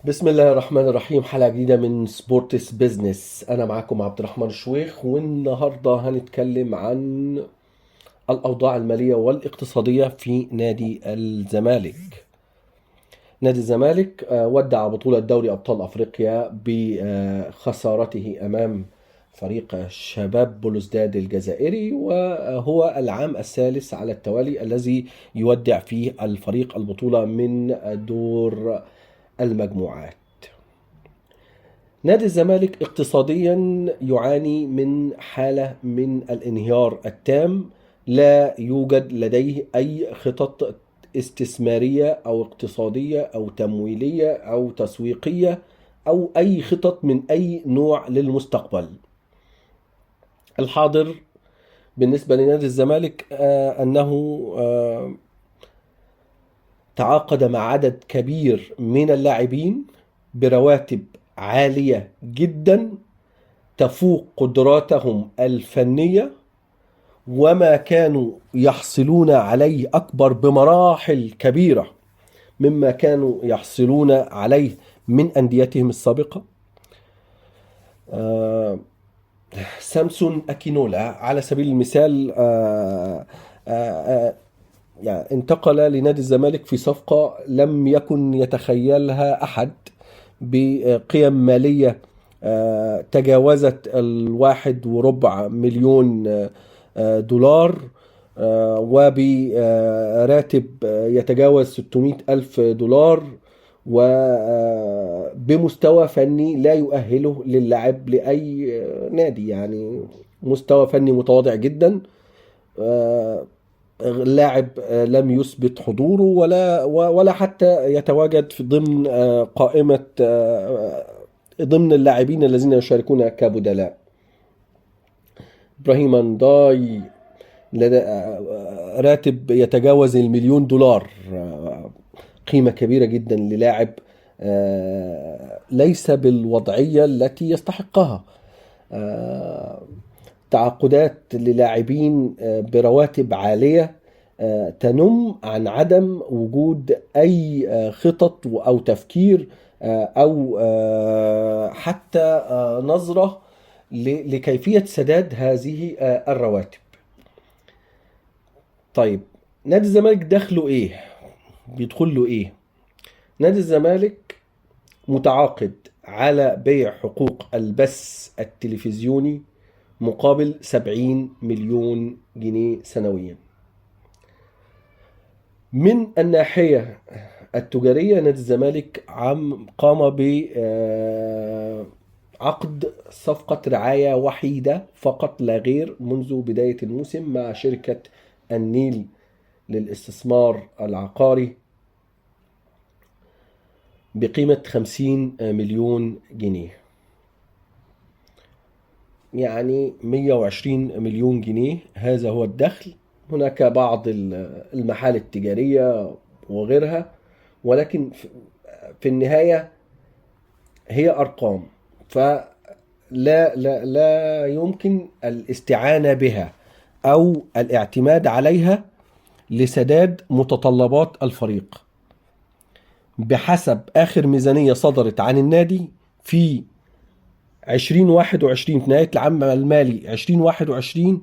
بسم الله الرحمن الرحيم. حلقة جديدة من Sports Business. أنا معاكم عبد الرحمن الشويخ، والنهاردة هنتكلم عن الأوضاع المالية والاقتصادية في نادي الزمالك. نادي الزمالك ودع بطولة دوري أبطال أفريقيا بخسارته أمام فريق شباب بلوزداد الجزائري، وهو العام الثالث على التوالي الذي يودع فيه الفريق البطولة من دور المجموعات. نادي الزمالك اقتصاديا يعاني من حالة من الانهيار التام، لا يوجد لديه أي خطط استثمارية أو اقتصادية أو تمويلية أو تسويقية أو أي خطط من أي نوع للمستقبل. الحاضر بالنسبة لنادي الزمالك أنه تعاقد مع عدد كبير من اللاعبين برواتب عالية جدا تفوق قدراتهم الفنية، وما كانوا يحصلون عليه أكبر بمراحل كبيرة مما كانوا يحصلون عليه من أنديتهم السابقة. سامسون أكينولا على سبيل المثال يعني انتقل لنادي الزمالك في صفقة لم يكن يتخيلها أحد، بقيم مالية تجاوزت 1.25 مليون دولار، وبراتب يتجاوز 600 ألف دولار، وبمستوى فني لا يؤهله للعب لأي نادي، يعني مستوى فني متواضع جدا. لاعب لم يثبت حضوره ولا حتى يتواجد في ضمن قائمة ضمن اللاعبين الذين يشاركون كبدلاء. إبراهيم انداي لدى راتب يتجاوز 1 مليون دولار، قيمة كبيرة جدا للاعب ليس بالوضعية التي يستحقها. تعاقدات للاعبين برواتب عالية تنم عن عدم وجود أي خطط أو تفكير أو حتى نظرة لكيفية سداد هذه الرواتب. طيب، نادي الزمالك دخله إيه؟ بيدخل له إيه؟ نادي الزمالك متعاقد على بيع حقوق البث التلفزيوني مقابل 70 مليون جنيه سنويا. من الناحية التجارية، نادي الزمالك قام ب عقد صفقة رعاية وحيدة فقط لا غير منذ بداية الموسم مع شركة النيل للاستثمار العقاري بقيمة 50 مليون جنيه، يعني 120 مليون جنيه هذا هو الدخل. هناك بعض المحال التجارية وغيرها، ولكن في النهاية هي أرقام، فلا لا لا يمكن الاستعانة بها أو الاعتماد عليها لسداد متطلبات الفريق. بحسب آخر ميزانية صدرت عن النادي في 2021، في نهاية العام المالي 2021،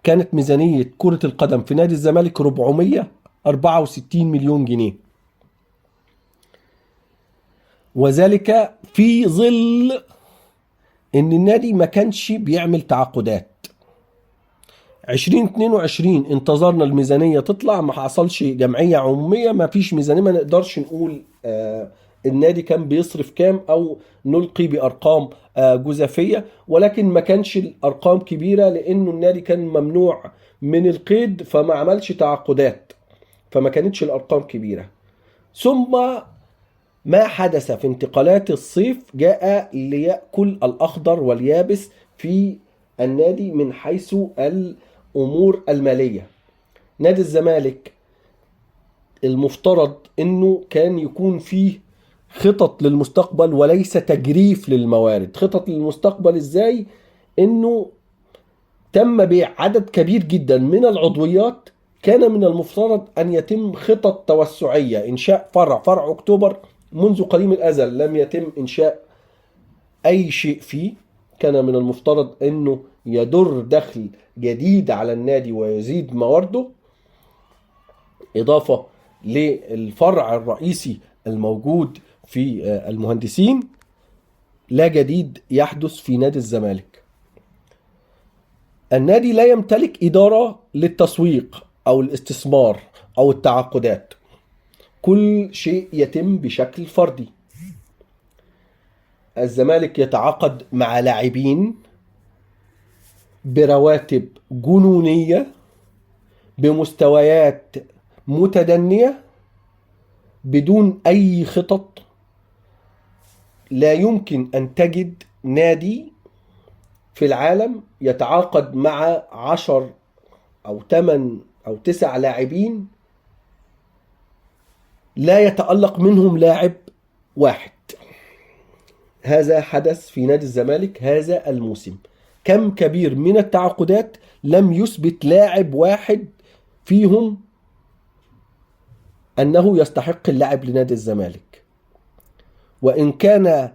كانت ميزانية كرة القدم في نادي الزمالك 464 مليون جنيه، وذلك في ظل ان النادي ما كانش بيعمل تعاقدات. 2022 انتظرنا الميزانية تطلع، ما حصلش جمعية عمومية، ما فيش ميزانية، ما نقدرش نقول النادي كان بيصرف كام او نلقي بارقام جزافية، ولكن ما كانش الارقام كبيرة لانه النادي كان ممنوع من القيد فما عملش تعاقدات، فما كانتش الارقام كبيرة. ثم ما حدث في انتقالات الصيف جاء ليأكل الأخضر واليابس في النادي من حيث الأمور المالية. نادي الزمالك المفترض أنه كان يكون فيه خطط للمستقبل وليس تجريف للموارد. خطط للمستقبل إزاي؟ أنه تم بيع عدد كبير جدا من العضويات، كان من المفترض أن يتم خطط توسعية، إنشاء فرع أكتوبر منذ قديم الأزل لم يتم إنشاء أي شيء فيه. كان من المفترض أنه يدر دخل جديد على النادي ويزيد موارده، إضافة للفرع الرئيسي الموجود في المهندسين. لا جديد يحدث في نادي الزمالك. النادي لا يمتلك إدارة للتسويق أو الاستثمار أو التعاقدات، كل شيء يتم بشكل فردي. الزمالك يتعاقد مع لاعبين برواتب جنونية بمستويات متدنية بدون أي خطط. لا يمكن أن تجد نادي في العالم يتعاقد مع 10 أو 8 أو 9 لاعبين لا يتألق منهم لاعب واحد. هذا حدث في نادي الزمالك هذا الموسم. كم كبير من التعاقدات لم يثبت لاعب واحد فيهم أنه يستحق اللعب لنادي الزمالك. وإن كان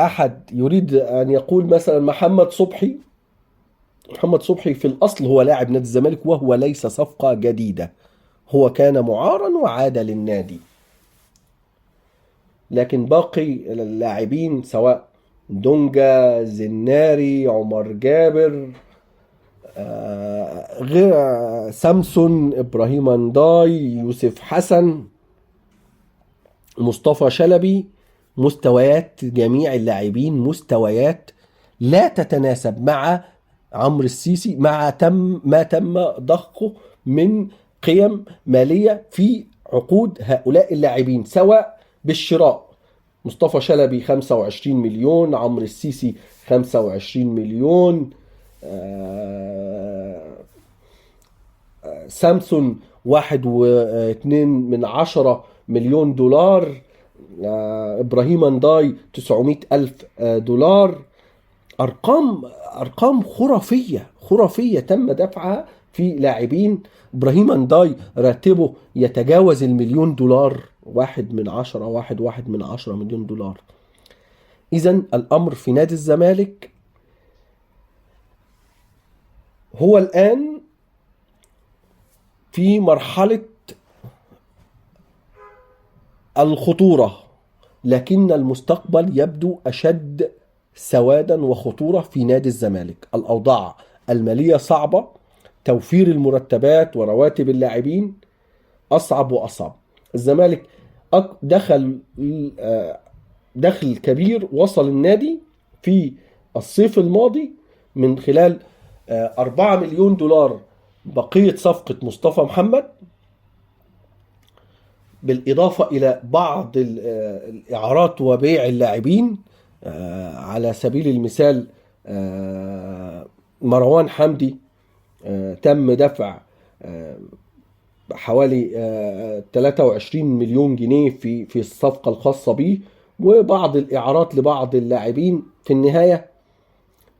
أحد يريد أن يقول مثلا محمد صبحي، محمد صبحي في الأصل هو لاعب نادي الزمالك وهو ليس صفقة جديدة، هو كان معارا وعاد للنادي. لكن باقي اللاعبين سواء دونجا، زناري، عمر جابر، غير سامسون، إبراهيم انداي، يوسف حسن، مصطفى شلبي، مستويات جميع اللاعبين مستويات لا تتناسب مع عمرو السيسي، مع ما تم ضخه من قيم مالية في عقود هؤلاء اللاعبين، سواء بالشراء. مصطفى شلبي 25 مليون، عمرو السيسي 25 مليون، سامسون 1.2 مليون دولار، إبراهيم انداي 900 ألف دولار. أرقام خرافية خرافية تم دفعها في لاعبين. إبراهيم انداي راتبه يتجاوز المليون دولار، 1 من 10، 1.1 مليون دولار. إذن الأمر في نادي الزمالك هو الآن في مرحلة الخطورة، لكن المستقبل يبدو أشد سوادا وخطورة في نادي الزمالك. الأوضاع المالية صعبة، توفير المرتبات ورواتب اللاعبين أصعب وأصعب. الزمالك دخل دخل كبير وصل النادي في الصيف الماضي من خلال 4 مليون دولار بقية صفقة مصطفى محمد، بالإضافة إلى بعض الإعارات وبيع اللاعبين. على سبيل المثال مروان حمدي تم دفع حوالي 23 مليون جنيه في الصفقة الخاصة به، وبعض الإعارات لبعض اللاعبين. في النهاية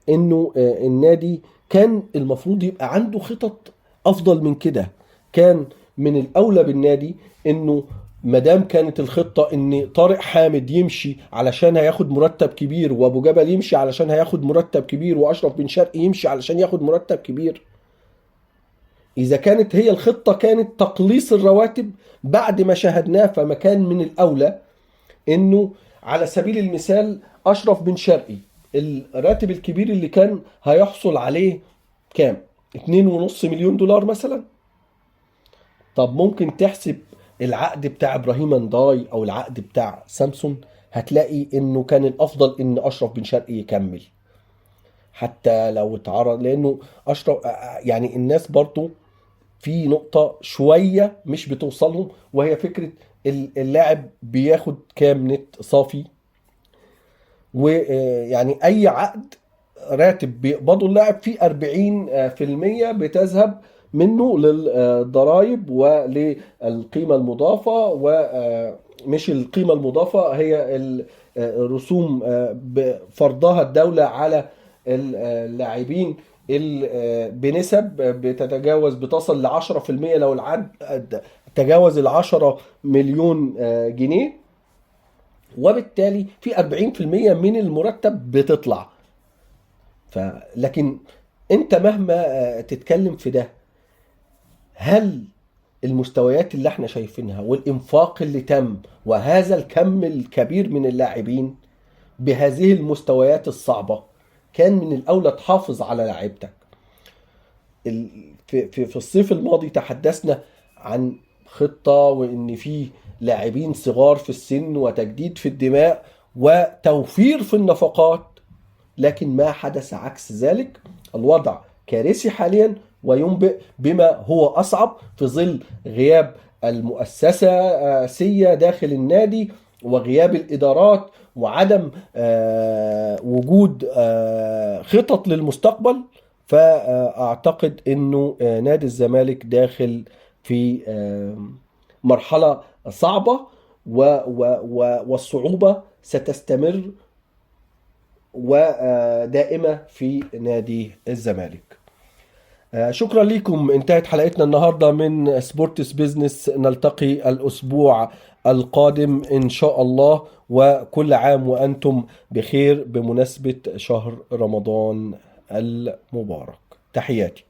إنه النادي كان المفروض يبقى عنده خطط أفضل من كده. كان من الأولى بالنادي إنه مدام كانت الخطة إن طارق حامد يمشي علشان هياخد مرتب كبير، وأبو جبل يمشي علشان هياخد مرتب كبير، وأشرف بن شرقي يمشي علشان ياخد مرتب كبير، إذا كانت هي الخطة كانت تقليص الرواتب بعد ما شاهدناه، فما كان من الأولى إنه على سبيل المثال أشرف بن شرقي الراتب الكبير اللي كان هيحصل عليه كام؟ 2.5 مليون دولار مثلا. طب ممكن تحسب العقد بتاع إبراهيم انداي أو العقد بتاع سامسون، هتلاقي إنه كان الأفضل إن أشرف بن شرقي يكمل حتى لو اتعرض، لأنه أشرف يعني الناس برضو في نقطة شوية مش بتوصلهم، وهي فكرة اللاعب بياخد كام نت صافي، ويعني أي عقد راتب بيقبضه اللاعب فيه 40% بتذهب منه للضرائب وللقيمة المضافة، ومش القيمة المضافة هي الرسوم بفرضها الدولة على اللاعبين بنسب بتتجاوز بتصل ل 10% لو العقد تجاوز 10 مليون جنيه، وبالتالي في 40% من المرتب بتطلع. لكن انت مهما تتكلم في ده، هل المستويات اللي احنا شايفينها والانفاق اللي تم وهذا الكم الكبير من اللاعبين بهذه المستويات الصعبة كان من الأولى تحافظ على لاعيبتك؟ في الصيف الماضي تحدثنا عن خطة، وإن في لاعبين صغار في السن وتجديد في الدماء وتوفير في النفقات، لكن ما حدث عكس ذلك. الوضع كارثي حاليا وينبئ بما هو أصعب في ظل غياب المؤسسة سية داخل النادي وغياب الإدارات وعدم وجود خطط للمستقبل. فأعتقد أنه نادي الزمالك داخل في مرحلة صعبة، والصعوبة ستستمر ودائمة في نادي الزمالك. شكرا لكم، انتهت حلقتنا النهاردة من Sports Business. نلتقي الأسبوع القادم إن شاء الله، وكل عام وأنتم بخير بمناسبة شهر رمضان المبارك. تحياتي.